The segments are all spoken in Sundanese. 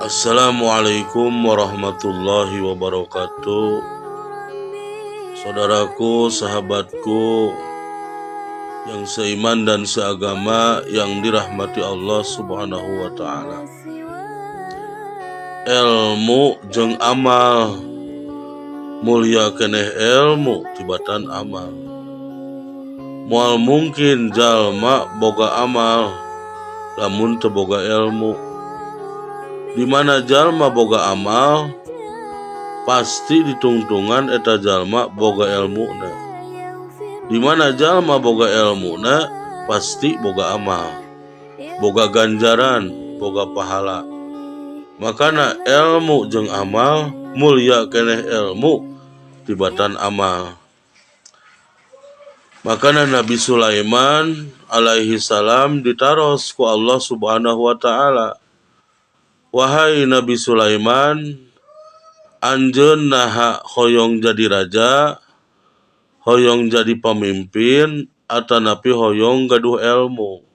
Assalamualaikum warahmatullahi wabarakatuh. Saudaraku, sahabatku yang seiman dan seagama yang dirahmati Allah Subhanahu wa taala. Ilmu jeung amal, mulia keneh ilmu tibatan amal. Moal mungkin jalma boga amal lamun teu boga ilmu. Di mana jalma boga amal, pasti ditungtungan eta jalma boga ilmuna. Di mana jalma boga ilmuna, pasti boga amal, boga ganjaran, boga pahala. Makana ilmu jeung amal, mulia keneh ilmu tibatan amal. Makana Nabi Sulaiman alaihi salam ditaros ku Allah Subhanahu wa taala. Wahai Nabi Sulaiman, anjeun naha hoyong jadi raja, hoyong jadi pamimpin, atanapi hoyong gaduh ilmu?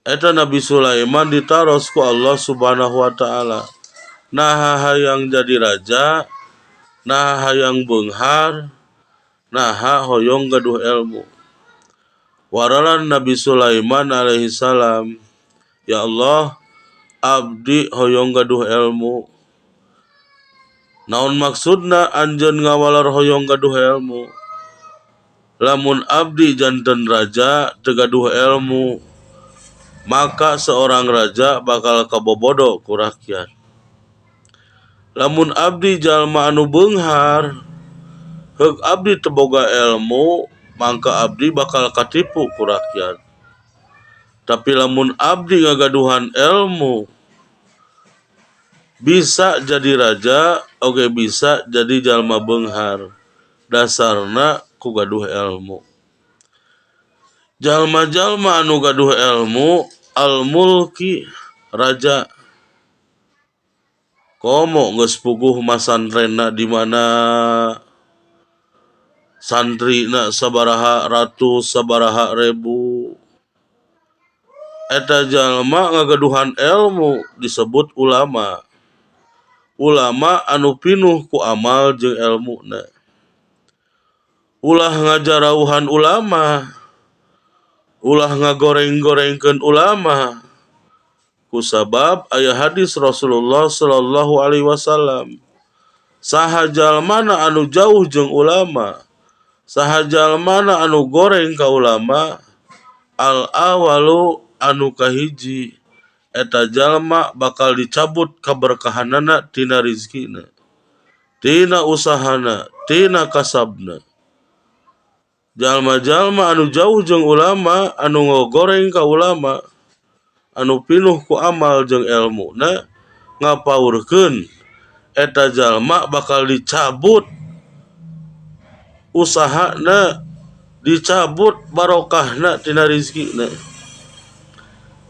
Eta Nabi Sulaiman ditaros ku Allah Subhanahu wa taala. Naha hayang jadi raja, naha hayang beunghar, naha hoyong gaduh ilmu? Waralan Nabi Sulaiman alaihi salam, "Ya Allah, abdi hoyong gaduh ilmu." Naon maksudna anjeun ngawalar hoyong gaduh ilmu? Lamun abdi janten raja teu gaduh ilmu, maka seorang raja bakal kabobodo ku rakyat. Lamun abdi jalma anu beunghar, heuk abdi teu boga ilmu, mangka abdi bakal katipu ku rakyat. Tapi lamun abdi ngagaduhan ilmu, bisa jadi raja oge bisa jadi jalma beunghar. Dasarna ku gaduh ilmu. Jalma-jalma anu gaduh ilmu, al-mulki, raja, komo geus puguh masantrenna di mana, santrina sabaraha ratus, sabaraha rebu, eta jalma ngagaduhan ilmu disebut ulama. Ulama anu pinuh ku amal jeung ilmuna. Ulah ngajarauhan ulama, ulah ngagoreng-gorengkeun ulama, kusabab aya hadis Rasulullah sallallahu alaihi wasallam, saha jalmana anu jauh jeung ulama, saha jalmana anu goreng ka ulama, al awalu, anu kahiji, eta jalma bakal dicabut kaberkahanana tina rizkina, tina usahana, tina kasabna. Jalma-jalma anu jauh jeung ulama, anu ngogoreng ka ulama, anu pinuh ku amal jeung ilmuna, ngapaurkeun eta jalma bakal dicabut usahana, dicabut barokahna tina rizkina.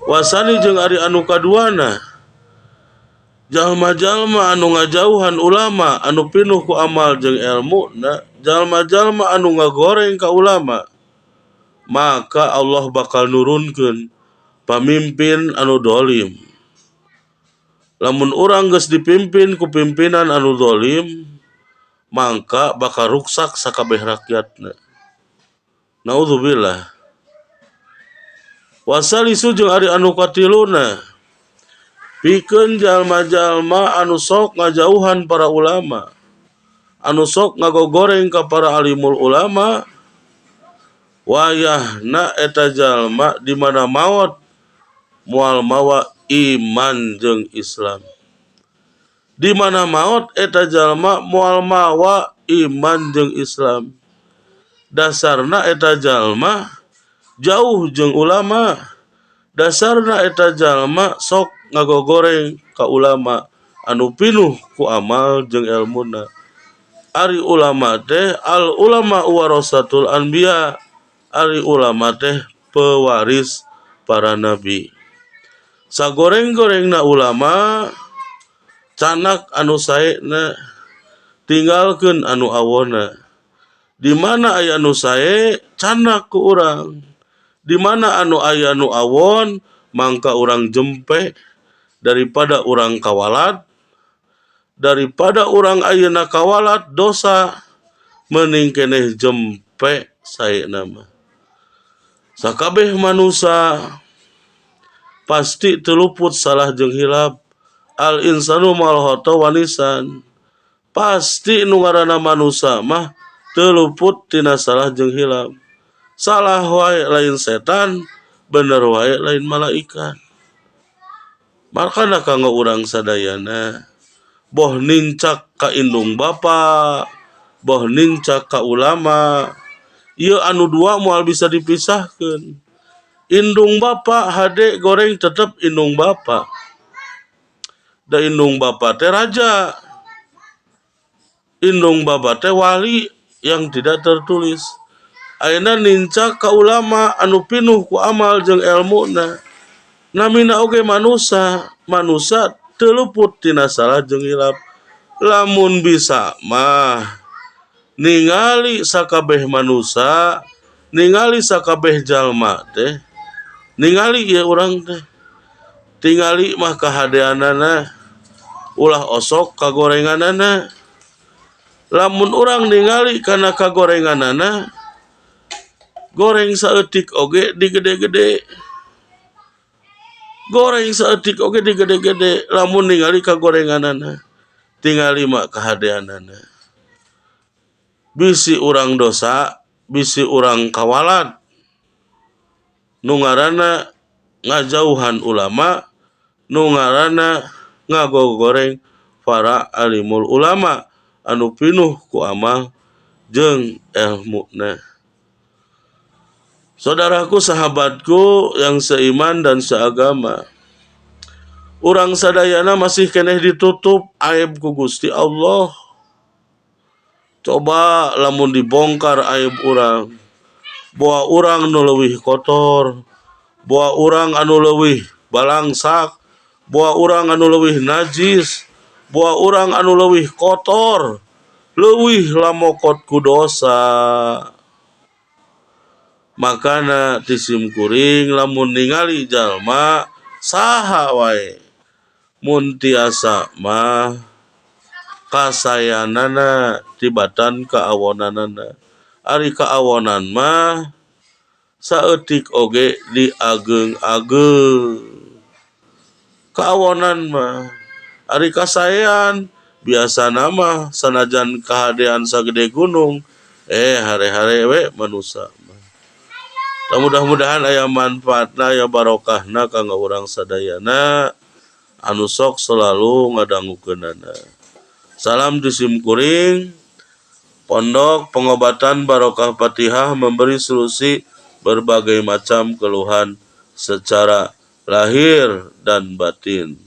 Wasani, jeung ari anu kaduana, jalma-jalma anu ngajauhan ulama anu pinuh ku amal jeung ilmu na, jalma-jalma anu ngagoreng ka ulama, maka Allah bakal nurunkeun pamimpin anu dolim. Lamun urang geus dipimpin ku pimpinan anu dolim, mangka bakal ruksak sakabeh rakyatna, naudzubillah. Wasalisu, jeung ari anu katiluna, pikeun jalma-jalma anu sok ngajauhan para ulama, anu sok ngagogoreng ka para alimul ulama, wayahna eta jalma di mana maot moal mawa iman jeung Islam. Di mana maot eta jalma moal mawa iman jeung Islam. Dasarna eta jalma jauh jeung ulama, dasarna eta jalma sok ngagogoreng ka ulama anu pinuh ku amal jeung ilmuna. Ari ulama teh, al ulama warasatul anbiya, ari ulama teh pewaris para nabi. Sagoreng-gorengna ulama, canak anu saena, tinggalkeun anu awona. Di mana aya nu sae, canak ku urang. Di mana anu aya nu awon, mangka urang jempe. Daripada urang kawalat, daripada urang ayeuna kawalat dosa, mending keneh jempe saena mah. Sakabeh manusia pasti teu luput salah jeung hilap. Al insanu ma'al khoto wan nisyan. Pasti nu ngaranna manusia mah teu luput tina salah jeung hilap. Salah wae lain setan, bener wae lain malaikat. Makana kanggo urang sadayana, boh nincak ka indung bapa, boh nincak ka ulama, ieu anu dua moal bisa dipisahkeun. Indung bapa hade goreng tetep indung bapa. Da indung bapa teh raja. Indung bapa teh wali yang tidak tertulis. Ayeuna nincak ka ulama anu pinuh ku amal jeung elmuna. Namina oge manusa, manusa teu luput tina salah jeung hilap. Lamun bisa mah ningali sakabeh manusa, ningali sakabeh jalma teh, ningali ieu urang teh. Tingali mah kahadeanana, ulah osok kagorenganana. Lamun urang ningali kana kagorenganana, goreng saeutik oge digede-gede. Goreng saeutik oge digede-gede lamun ningali kagorenganana. Tingali mah kahadeanana. Bisi urang dosa, bisi urang kawalat. Nu ngaranna ngajauhan ulama, nu ngaranna ngagogoreng para alimul ulama anu pinuh ku amal jeung elmuna. Saudaraku, sahabatku yang seiman dan seagama, urang sadayana masih keneh ditutup aib ku Gusti Allah. Coba lamun dibongkar aib urang, boa urang nu leuwih kotor, boa urang anu leuwih balangsak, boa urang anu leuwih najis, boa urang anu leuwih kotor, leuwih lamokot ku dosa. Makana ti sim kuring lamun ningali jalma saha wae mun tiasa mah kasayanana tibatan kaawonanana. Ari kaawonan mah saeutik oge diageung-ageung. Kaawonan mah ari kasaean biasana mah sanajan kahadean sagede gunung, hare-hare we manusa mah. Mudah-mudahan aya manfaatna, aya barokahna kanggo urang sadayana anu sok selalu ngadangukeunana. Salam di sim kuring, Pondok Pengobatan Barokah Fatihah memberi solusi berbagai macam keluhan secara lahir dan batin.